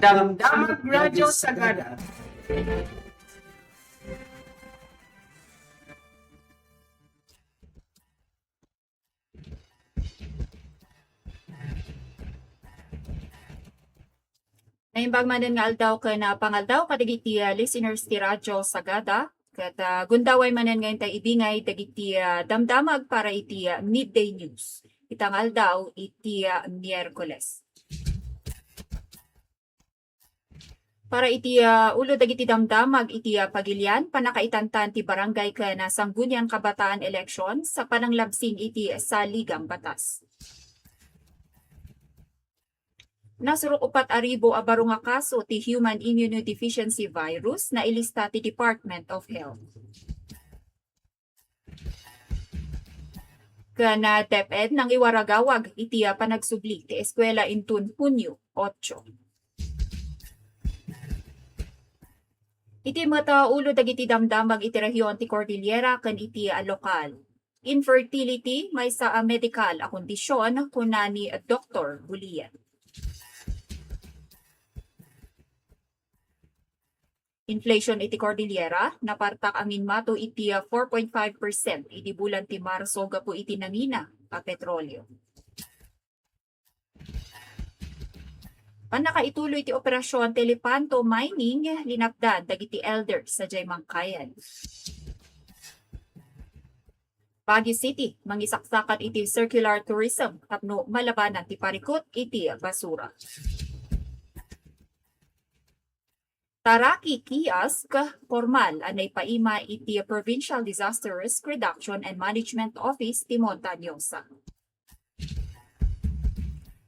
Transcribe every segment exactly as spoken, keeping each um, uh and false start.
Damdamag Radyo Sagada. Naimbag manen nga aldaw ken, ah, pangaldaw kadagiti, ah, listeners ti Radyo Sagada. Ket, ah, gundaway manen nga intay ibingay dagiti, ah, damdamag para iti, ah, midday news. Ita nga aldaw iti, ah, Miyerkules. Para iti, ah, ulo dagiti damdamag iti, ah, pagilian, pannakaitantan ti barangay ken, ah, sanggunian kabataan election sa pananglabsing iti saligang batas. Nasurok upat a ribu a baro nga kaso ti human immunodeficiency virus nailista ti Department of Health. Ken, ah, DepEd nangiwaragawag iti, ah, panagsubli ti eskuela inton Hunio otso. Iti met a ulo dagiti damdamag iti rehiyon ti Cordillera ken iti, ah, lokal. Infertility, maysa a medikal a kondisyon, kuna ni Doktor Bulian. Inflation iti Cordillera, napartak a ngimmato iti, ah, four point five percent idi bulan ti Marso gapu iti nangina a petrolio. Pannakaituloy ti operasyon ti Elepanto Mining, linapdan dagiti elder sadiay Mangkayan. Baguio City, mangisaksakan iti circular tourism tapno malabanan ti parikut iti basura. Taraki Kiosk, pormal a naipaima iti Provincial Disaster Risk Reduction and Management Office ti Montañosa.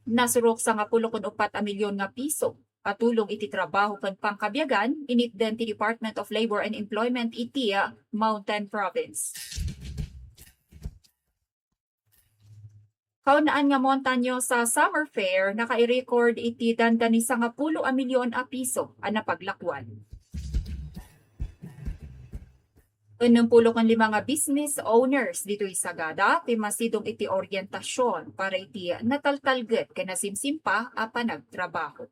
Nasurok sangapulo ken upat a milyon nga piso a tulong iti trabaho ken pangkabiagan initden ti Department of Labor and Employment iti, ah, Mountain Province. Kaunaan nga Montañosa Summer Fair, nakairecord iti dandani sangapulo a milyon a piso a napaglakuan. Ennem pulo ken lima nga business owners ditoy Sagada ti masidong iti orientasion para iti nataltalget ken nasimsimpa a panagtrabaho.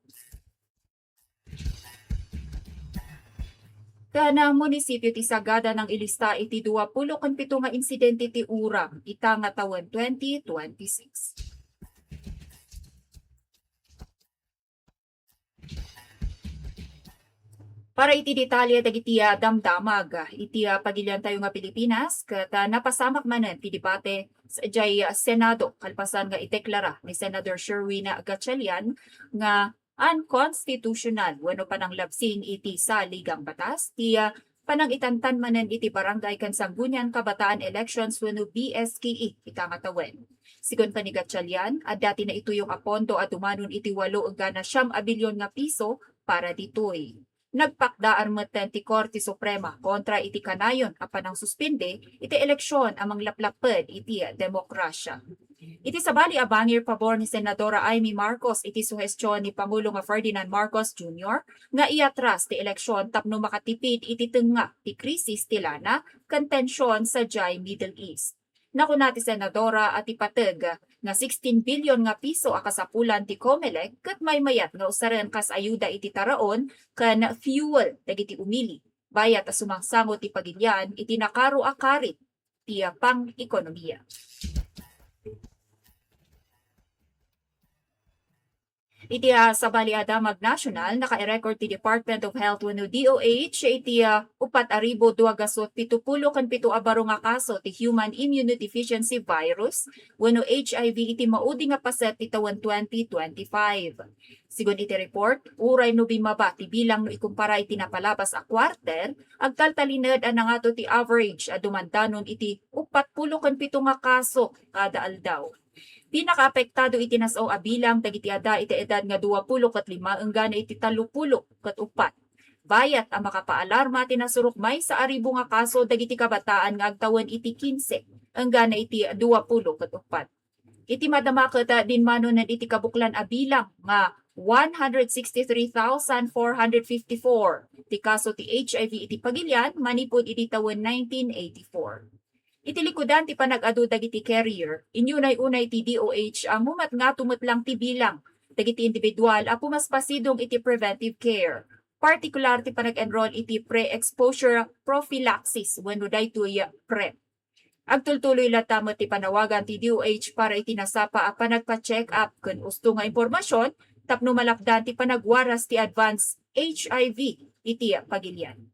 Ken munisipio ti Sagada nangilista iti duapulo ken pito nga insidente ti uram ita nga tawen twenty twenty-six. Para iti detalye dagiti, ah, damdamag, iti, ah, pagiliantayo nga Pilipinas, ket, ah, napasamak manen ti debate sadiay, ah, Senado kalpasan nga ideklara ni Senador Sherwin Gatchalian nga unconstitutional wenno pananglabsing iti saligang batas ti, ah, panangitantan manen iti barangay ken sanggunian kabataan elections wenno B S K E ita nga tawen. Sigun pa ni Gatchalian, adda ti naituyong a pondo a dumanon iti walo enggana siam a bilyon nga piso para ditoy. Nagpakdaar metten ti Korte Suprema kontra iti kanayon a panangsuspende iti eleksyon a manglaplapped iti demokrasya. Iti sabali a bangir pabor ni Senadora Imee Marcos iti suhestion ni Pangulo nga Ferdinand Marcos Junior nga iatras ti eleksyon tapno makatipid iti tengnga ti krisis ti lana ken tension sadiay Middle East. Nakuna ti senadora a ti pateg nga sixteen billion nga piso a kasapulan ti Comelec ket maymayat nga usaren kas ayuda iti taraon ken fuel dagiti umili, bayat a sumangsango ti pagilian iti nakaro a karit ti pang-ekonomia. Iti, ah, sabali a damag national, naka-record ti Department of Health wenno D O H iti, ah, upat a ribu dua gasut pito pulo ken pito a baro nga kaso ti human immunodeficiency virus wenno H I V iti maudi nga paset ti tawen twenty twenty-five. Sigun iti report, uray no bimmaba ti bilang no ikumpara iti napalabas a quarter, agtaltalined a nangato ti average a dumandanon iti upat pulo ken pito nga kaso kada aldaw. Pinakaapektado iti nas-aw a bilang dagiti adda iti edad nga dua pulo ket lima enggana iti tallo pulo ket upat. Bayat a makapaalarma ti nasurok maysa a ribu nga kaso dagiti kabataan nga agtawen iti kinse enggana iti dua pulo ket upat. Iti madama ket, ah, dinmanonen iti kabuklan a bilang nga one hundred sixty-three thousand four hundred fifty-four ti kaso ti H I V iti pagilian manipud iti tawen nineteen eighty-four. Iti likudan ti panag-adu dagiti carrier, inyunay-unay ti D O H a ngumat ngato met lang ti bilang dagiti individual a pumaspasidong iti preventive care, partikular ti panag-enroll iti pre-exposure prophylaxis wenno daytoy PrEP. Agtultuloy latta met ti panawagan ti D O H para iti nasapa a panagpa-check-up ken usto nga impormasyon tapno malapdan ti panagwaras ti advanced H I V iti pagilian.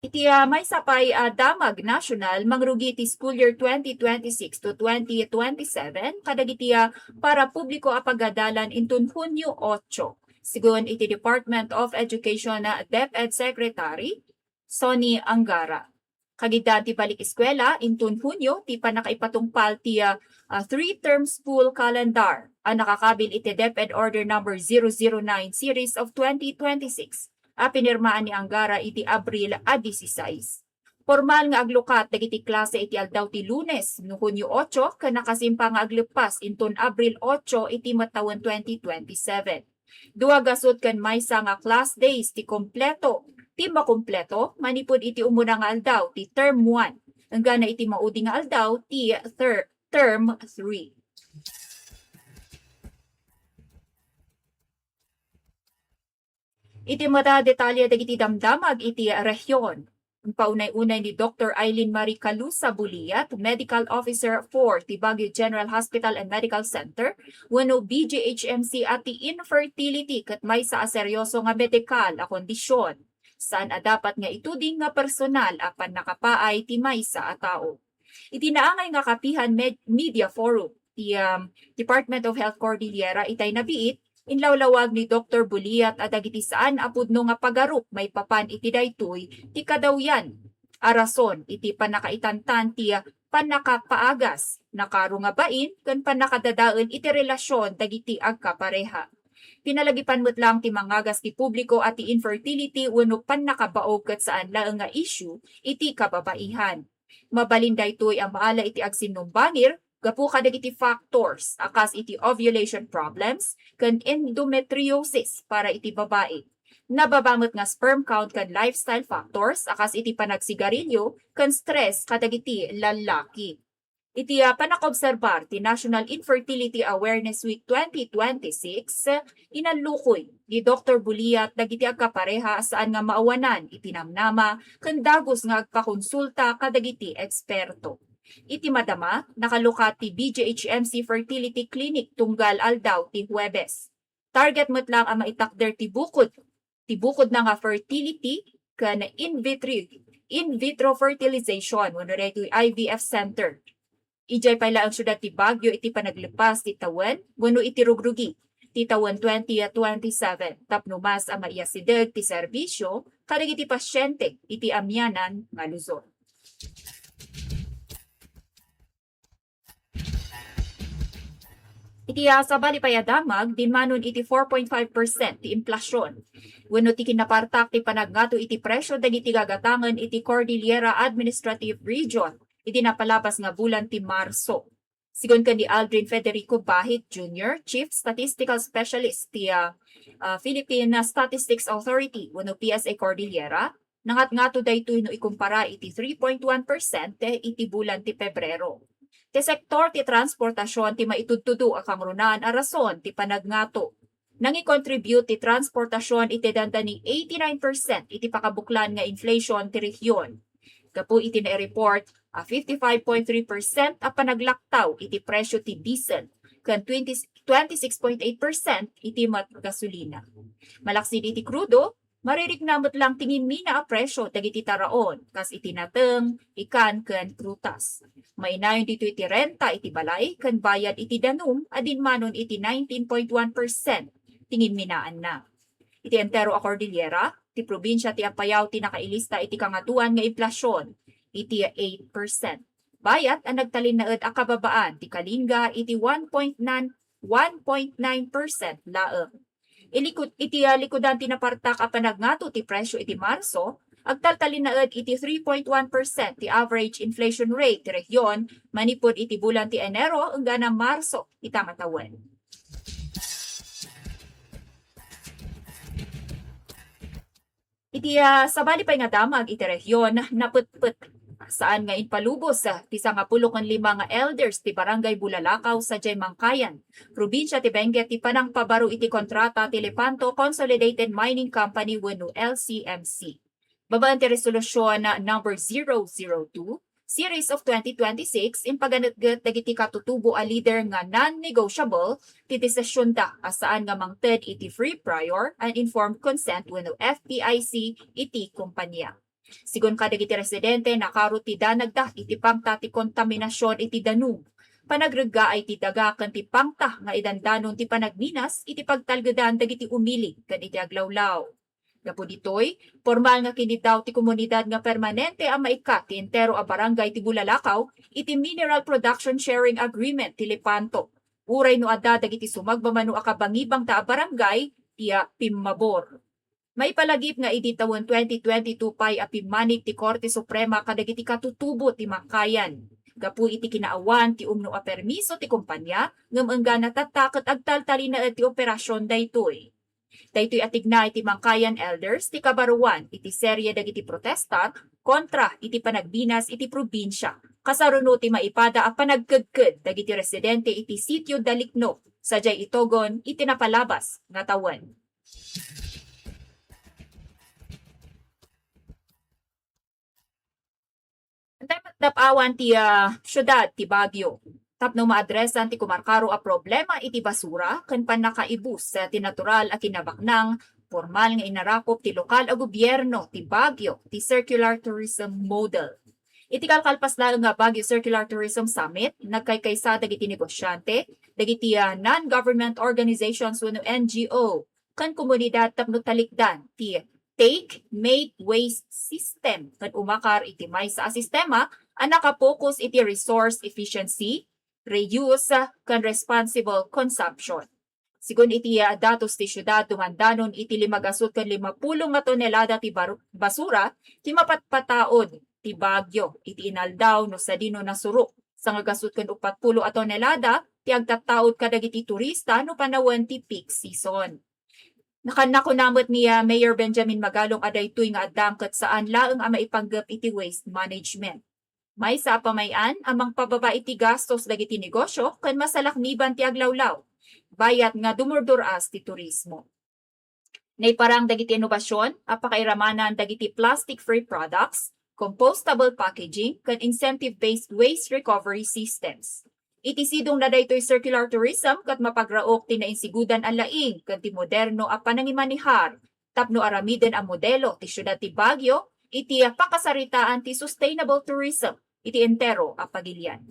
Iti, ah, maysa pay a damag national, mangrugi ti school year twenty twenty-six to twenty twenty-seven kadagiti, ah, para publiko a pagadalan inton Hunyo otso, sigun iti Department of Education, ah, DepEd Secretary Sonny Angara. Kagiddan ti balik eskwela inton Hunyo ti pannakaipatungpal ti, ah, ah, three-term school calendar a nakakabil iti DepEd Order Number zero zero nine Series of twenty twenty-six a pinirmaan ni Angara iti Abril a disisais. Pormal nga aglukat dagiti klase iti aldaw ti Lunes, no Hunyo otso, ken nakasimpa nga agleppas inton Abril otso iti met tawen twenty twenty-seven. Dua gasut ken maysa nga class days ti kompleto, ti makompleto manipud iti umuna nga aldaw ti term one, enggana iti maudi nga aldaw ti ter-, term three. Iti met a detalye dagiti damdamag iti rehiyon, impaunay-unay ni Doktor Eileen Marie Calusa Buliat, Medical Officer four ti Baguio General Hospital and Medical Center, wenno B G H M C a ti infertility ket maysa a seryoso nga medikal a kondisyon. Saan a dapat nga ituding nga personal a pannakapaay ti maysa a tao. Iti naangay nga kapihan med-, media forum ti, um, Department of Health Cordillera itay nabiit, inlawlawag ni Doktor Buliat a dagiti saan a pudno nga pagarup maipapan iti daytoy ti kadawyan a rason iti pannakaitantan ti pannakapaagas, nakaro nga bain, ken pannakadadael iti relasyon dagiti agkapareha. Pinalagipan met lang ti mangagas ti publiko a ti infertility wenno pannakabaog ket saan laeng nga issue iti kababaihan. Mabalin daytoy a maala iti agsinnumbangir gapu kadagiti factors a kas iti ovulation problems ken endometriosis para iti babai. Nababa met nga sperm count ken lifestyle factors a kas iti panagsigarilyo ken stress kadagiti lallaki. Iti, ah, panakobserbar ti National Infertility Awareness Week twenty twenty-six, inallukoy ni Doktor Buliat dagiti agkapareha a saan nga maawanan iti namnama ken dagus nga agpakonsulta kadagiti eksperto. Iti madama, nakalukat ti B G H M C Fertility Clinic tunggal aldaw ti Huwebes. Target met lang a maitakder ti bukod, ti bukodna nga fertility ken in vitro, in vitro fertilization wenno daytoy I V F center. Idiay pay laeng siudad ti Baguio iti panaglepas ti tawen wenno iti rugrugi ti tawen twenty twenty-seven tapno mas a maiyasideg ti serbisio kadagiti pasiente iti amianan nga Luzon. Iti, ah, sabali pay a damag, dinmanon iti four point five percent ti inflasyon wenno ti kinapartak ti panagngato iti presyo dagiti gagatangen iti Cordillera Administrative Region iti napalabas nga bulan ti Marso. Sigun ken ni Aldrin Federico Bahit Junior, Chief Statistical Specialist ti, ah, ah, Philippine Statistics Authority wenno P S A Cordillera, nangatngato daytoy no ikumpara iti three point one percent iti bulan ti Pebrero. Ti sektor ti transportasyon ti maitudtudo a kangrunaan a rason ti panagngato. Nangikontribute ti transportasyon iti dandani eighty-nine percent iti pakabuklan nga inflation ti rehiyon. Gapu iti nai-report a fifty-five point three percent a panaglaktaw iti presyo ti diesel ken twenty, twenty-six point eight percent iti met gasolina. Malaksid iti krudo, maririkna met lang ti ngimmina a presyo dagiti taraon, kas iti nateng, ikan, ken prutas. Mainayon ditoy ti renta iti balay ken bayad iti danum a dinmanon iti nineteen point one percent ti ngimminaanna. Iti entero a Cordillera, ti probinsia ti Apayao ti nakailista iti kangatoan nga inflasyon, iti eight percent. Bayat a nagtalinnaed a kababaan ti Kalinga iti one point nine, one point nine percent laeng. Ilikut-, iti, ah, likudan ti napartak a panagngato ti presyo iti Marso, agtaltalinaed iti three point one percent ti average inflation rate ti rehiyon manipud iti bulan ti Enero enggana Marso ita nga tawen. Iti, ah, sabali pay nga damag iti rehiyon, napetpet saan nga impalubos, ah, ti sangapulo ken lima nga elders ti Barangay Bulalakaw sadiay Mangkayan, probinsia ti Benguet ti panangpabaro iti kontrata ti Lepanto Consolidated Mining Company wenno L C M C. Babaen ti Resolution Number zero zero two, Series of twenty twenty-six, impaganetget dagiti katutubo a leader nga non-negotiable ti desisionda a saan nga mangted iti free, prior, and informed consent wenno F P I C iti kompania. Sigun kadagiti residente, nakaro ti danagda iti pangta ti kontaminasion iti danum, panagreggaay ti daga ken ti pangta nga idandanon ti panagminas iti pagtalgedan dagiti umili ken iti aglawlaw. Gapu ditoy, pormal nga kiniddaw ti komunidad nga permanente a maikkat ti entero a barangay ti Bulalakaw iti Mineral Production Sharing Agreement ti Lepanto, uray no adda dagiti sumagmamano a kabangibangda a barangay ti, ah, pimmabor. Maipalagip nga idi tawen twenty twenty-two pay a pimmanit ti Korte Suprema kadagiti katutubo ti Mangkayan gapu iti kinaawan ti umno a permiso ti kompania ngem enggana tatta ket agtaltalinaed ti operasion daytoy. Daytoy a tigna iti Mangkayan elders ti kabaruan iti serie dagiti protesta kontra iti panagminas iti probinsia, kasaruno ti maipada a panagkedked dagiti residente iti Sitio Dalikno sadiay Itogon iti napalabas nga tawen. Antay met dap-awan ti, ah, siudad ti Baguio tapno maadresan ti kumarkaro a problema iti basura ken pannakaibus, ah, ti natural a kinabaknang, pormal nga inarakop ti lokal a gobierno ti Baguio ti circular tourism model. Iti kalkalpas laeng nga Baguio Circular Tourism Summit, nagkaykaysa dagiti negosiante, dagiti, ah, non-government organizations wenno N G O, ken komunidad tapno talikdan ti take, make, waste system ken umakar iti maysa a sistema a nakapokus iti resource efficiency, reuse, ken responsible consumption. Sigun iti, ah, datos ti siudad, dumandanon iti lima gasut ken limapulo nga tonelada ti baru-, basura ti mapatpataod ti Baguio iti inaldaw no sadino nasurok. Sangagasut ken uppat pulo a tonelada ti agtattaod kadagiti turista no panawen ti peak season. Nakan-, nakuna met ni, ah, Mayor Benjamin Magalong a daytoy nga addang ket saan laeng a maipanggep iti waste management. Maysa a pamay-an a mangpababa iti gastos dagiti negosio ken masalakniban ti aglawlaw, bayat nga dumurdur-as ti turismo. Naiparang dagiti inobasyon a pakairamanan dagiti plastic-free products, compostable packaging, ken incentive-based waste recovery systems. Iti sidongna daytoy circular tourism ket mapagraok ti nainsigudan a laing ken ti moderno a panangimanehar tapno aramiden a modelo ti siudad ti Baguio iti pakasaritaan ti sustainable tourism iti entero a pagilian.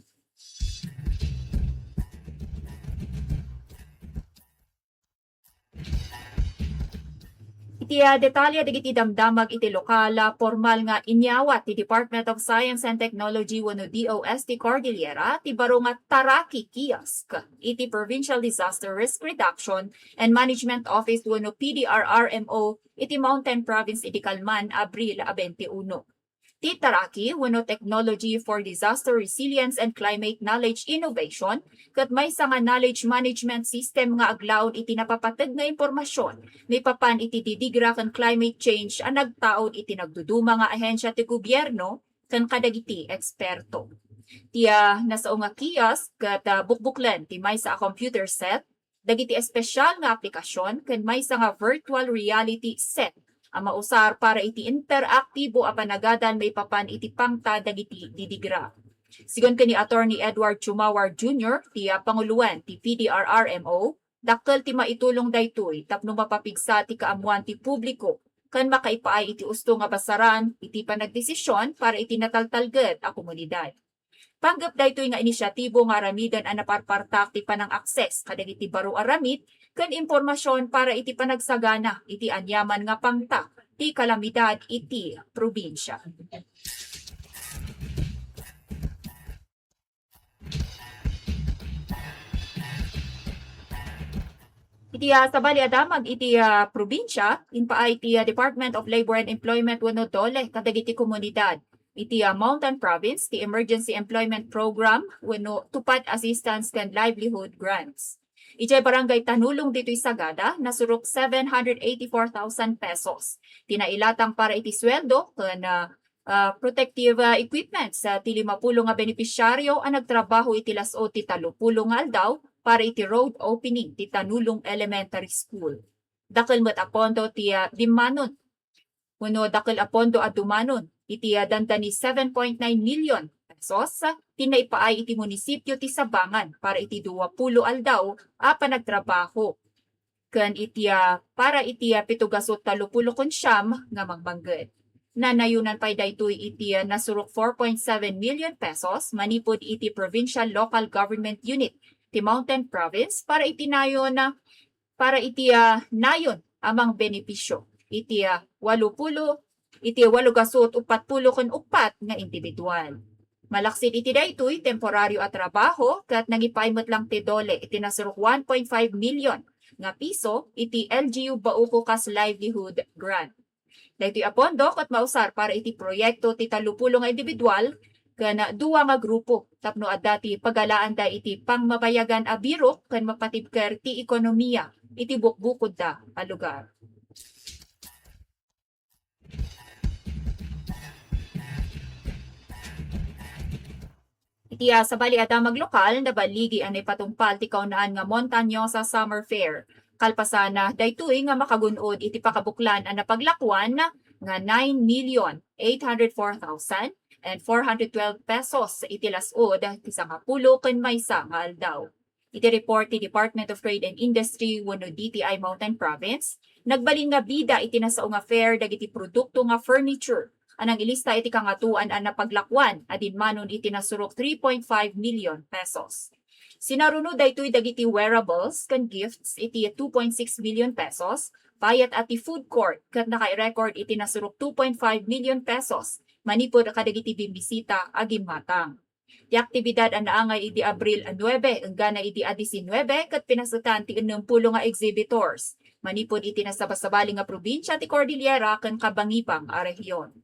Iti, ah, detalye dagiti damdamag iti lokal, ah, pormal nga inyawat ti Department of Science and Technology wenno D O S T Cordillera ti baro nga Taraki Kiosk iti Provincial Disaster Risk Reduction and Management Office wenno P D R R M O iti Mountain Province idi kalman, Abril a twenty-one. Ti Taraki wenno Technology for Disaster Resilience and Climate Knowledge Innovation ket maysa nga knowledge management system nga aglaon iti napapateg nga impormasion maipapan iti didigra ken climate change a nagtaud iti nagduduma nga ahensia ti gobierno ken kadagiti eksperto. Ti, ah, nasao nga kiosk ket, ah, bukbuklen ti maysa a computer set dagiti espesial nga aplikasyon ken maysa nga virtual reality set a mausar para iti interaktibo a panagadan maipapan iti pangta dagiti didigra. Sigun ken ni Attorney Edward Chumawar Junior, ti, ah, panguloen ti P D R R M O, dakkel ti maitulong daytoy tapno mapapigsa ti kaammoan ti publiko ken makaipaay iti usto nga basaran iti panagdesisyon para iti nataltalged a komunidad. Panggep daytoy nga inisiatibo nga aramiden a naparpartak ti panang-akses kadagiti baro a ramid ken impormasion para iti panagsagana iti aniaman nga pangta ti kalamidad iti probinsia. Iti, ah, sabali a damag iti, ah, probinsia, impaay ti, ah, Department of Labor and Employment wenno DOLE kadagiti komunidad iti, ah, Mountain Province ti Emergency Employment Program wenno Tupad Assistance ken Livelihood Grants. Idiay Barangay Tanulong ditoy Sagada, nasurok seven hundred eighty-four thousand pesos ti nailatang para iti sueldo ken, ah, ah, protective, ah, equipments, ah, ti limapulo nga benepisyaryo a nagtrabaho iti las-ud ti tallopulo nga aldaw para iti road opening ti Tanulong Elementary School. Dakkel met a pondo ti, ah, dimmanon wenno dakkel a pondo a dumanon iti, ah, dandani seven point nine million pesos ti naipaay iti munisipio ti Sabangan para iti duapulo aldaw a panagtrabaho ken iti, ah, para iti, ah, pito gasut tallopulo ken siam nga mangmangged. Nanayonan pay daytoy iti, ah, nasurok four point seven million pesos manipud iti Provincial Local Government Unit ti Mountain Province para iti nayon, ah, para iti, ah, nayon a mangbenepisio iti, ah, walupulo, iti walo gasut uppat pulo ken uppat nga individual. Malaksid iti daytoy, temporario a trabaho ket nangipaay met lang ti DOLE iti nasurok one point five million nga piso iti L G U Bauco kas livelihood grant. Daytoy a pondo ket mausar para iti proyekto ti tallopulo nga individual ken dua nga grupo tapno adda ti pagalaanda iti pangmabayagan a birok ken mapatibker ti ekonomiya iti bukbukodda a lugar. Iti, ah, sabali a damag lokal, naballigi a naipatungpal ti kaunaan nga Montañosa Summer Fair. Kalpasan, ah, daytoy nga makagun-od iti pakabuklan a napaglakuan nga nine million eight hundred four thousand and four hundred twelve pesos iti las-ud ti sangapulo ken maysa nga aldaw. Iti report ti Department of Trade and Industry wenno D T I Mountain Province, nagbalin nga bida iti nasao nga fair dagiti produkto nga furniture a nangilista iti Kangatoan a napaglakuan a dinmanon iti nasurok three point five million pesos. Sinaruno daytoy dagiti wearables ken gifts iti two point six million pesos, payat a ti food court ket naka-record iti nasurok two point five million pesos manipud kadagiti bimmisita a gimmatang. Ti aktibidad a naangay idi Abril a nuebe enggana idi a diesinuebe ket pinasetan ti ennem pulo nga exhibitors manipud iti nasabasabali nga probinsia ti Cordillera ken kabangibang a rehiyon.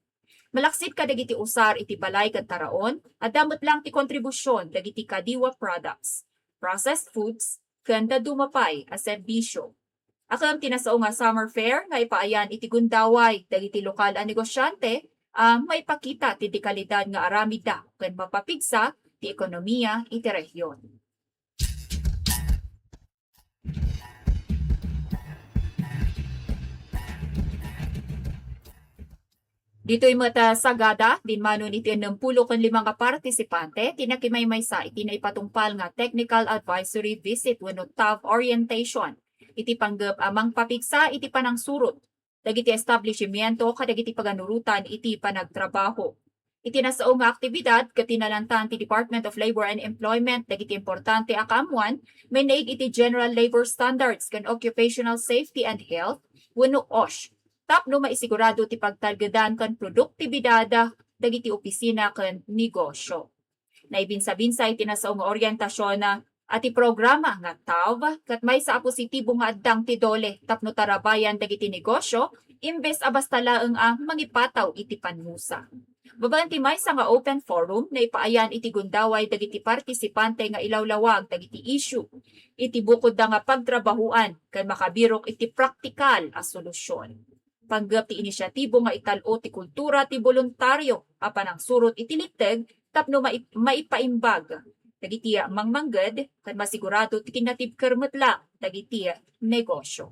Malaksid kadagiti usar iti balay ken taraon, adda met lang ti kontribusion dagiti kadiwa products, processed foods, ken dadduma pay a serbisio. Akem ti nasao nga summer fair nga ipaayan iti gundaway dagiti lokal a negosiante a maipakita ti dekalidad nga aramidda ken mapapigsa ti ekonomiya iti rehiyon. Ditoy met a Sagada, dinmanon iti ennem pulo ken lima nga partisipante ti nakimaymaysa iti naipatungpal nga technical advisory visit wenno TAV orientation iti panggep a mangpapigsa iti panangsurot dagiti establishimiento kadagiti paganurotan iti panagtrabaho. Iti nasao nga aktibidad ket tinalantan ti Department of Labor and Employment dagiti importante a kaammuan manaig iti General Labor Standards ken Occupational Safety and Health wenno OSH tapno maisigurado ti pagtalgedan ken produktibidad dagiti opisina ken negosio. Naibinsabinsa iti nasao nga orientasion a ti programa nga TAV ket maysa a positibo nga addang ti DOLE tapno tarabayan dagiti negosio imbes a basta laeng a mangipataw iti pannusa. Babaen ti maysa nga open forum, naipaayan iti gundaway dagiti partisipante nga ilawlawag dagiti issue iti bukodda nga pagtrabahoan ken makabirok iti praktikal a solusion. Panggep ti inisyatibo nga ital-o ti kultura ti boluntario a panangsurot iti linteg tapno mai-, maipaimbag dagiti mangmangged ken masigurado ti kinatibker met lang dagiti negosio.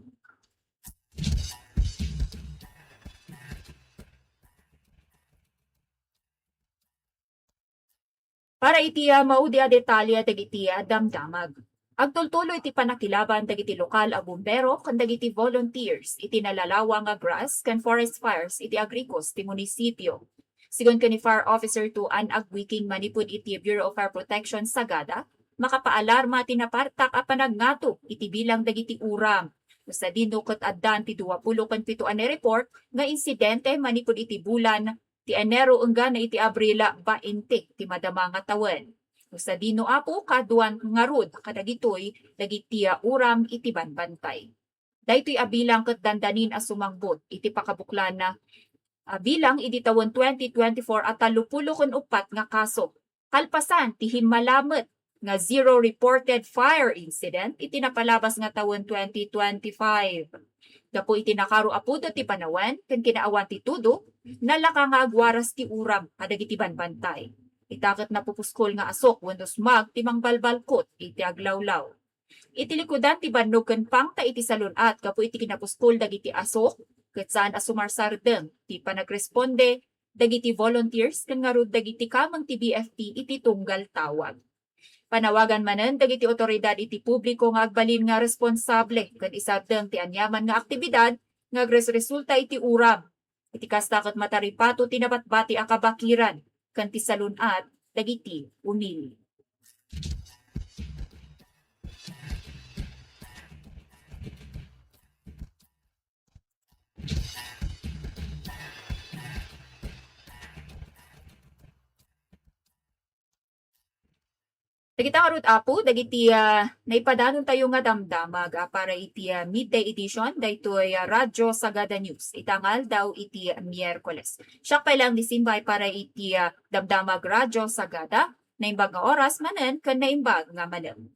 Para iti, ah, maudi a detalye dagiti, ah, damdamag. Agtultuloy ti pannakilaban dagiti lokal a bumbero ken dagiti volunteers iti nalalawa nga grass ken forest fires iti Agricos ti munisipio. Sigun ken ni Fire Officer two Ann Agwiking manipud iti Bureau of Fire Protection Sagada, makapaalarma ti napartak a panagngato iti bilang dagiti uram. No sadino ket addan ti duapulo ken pito a naireport nga insidente manipud iti bulan ti Enero enggana iti Abril, bainte ti madama nga tawen. No sadino, Apo, kaduan ngarud kadagitoy dagiti uram iti banbantay. Daytoy a bilang ket dandanin a sumangbut iti pakabuklan a bilang idi tawen twenty twenty-four a tallopulo ken uppat nga kaso. Kalpasan ti himmala met nga zero reported fire incident iti napalabas nga tawen twenty twenty-five. Gapu iti nakaro a pudot ti panawen ken kinaawan ti tudo, nalaka nga agwaras ti uram kadagiti banbantay. Ita ket napupuskol nga asok wenno smog ti mangbalbalkot iti aglawlaw. Iti likudan ti bannog ken pangta iti salun-at gapu iti kinapuskol dagiti asok, ket saan a sumarsardeng ti panagresponde dagiti volunteers ken ngarud dagiti kameng ti B F P iti tunggal tawag. Panawagan manen dagiti otoridad iti publiko nga agbalin nga responsable ken isardeng ti aniaman nga aktibidad nga agresresulta iti uram. Iti kasta ket mataripato ti nabatbati a kabakiran ken ti salun-at dagiti umili. Dagita ngarud, Apo, dagiti, ah, naipadanontayo nga damdamag, ah, para iti, ah, midday edition daytoy, ah, Radyo Sagada News ita nga aldaw iti Miyerkules. Siak pay laeng ni Simbay para iti, ah, Damdamag Radyo Sagada. Naimbag nga oras manen ken naimbag nga malem.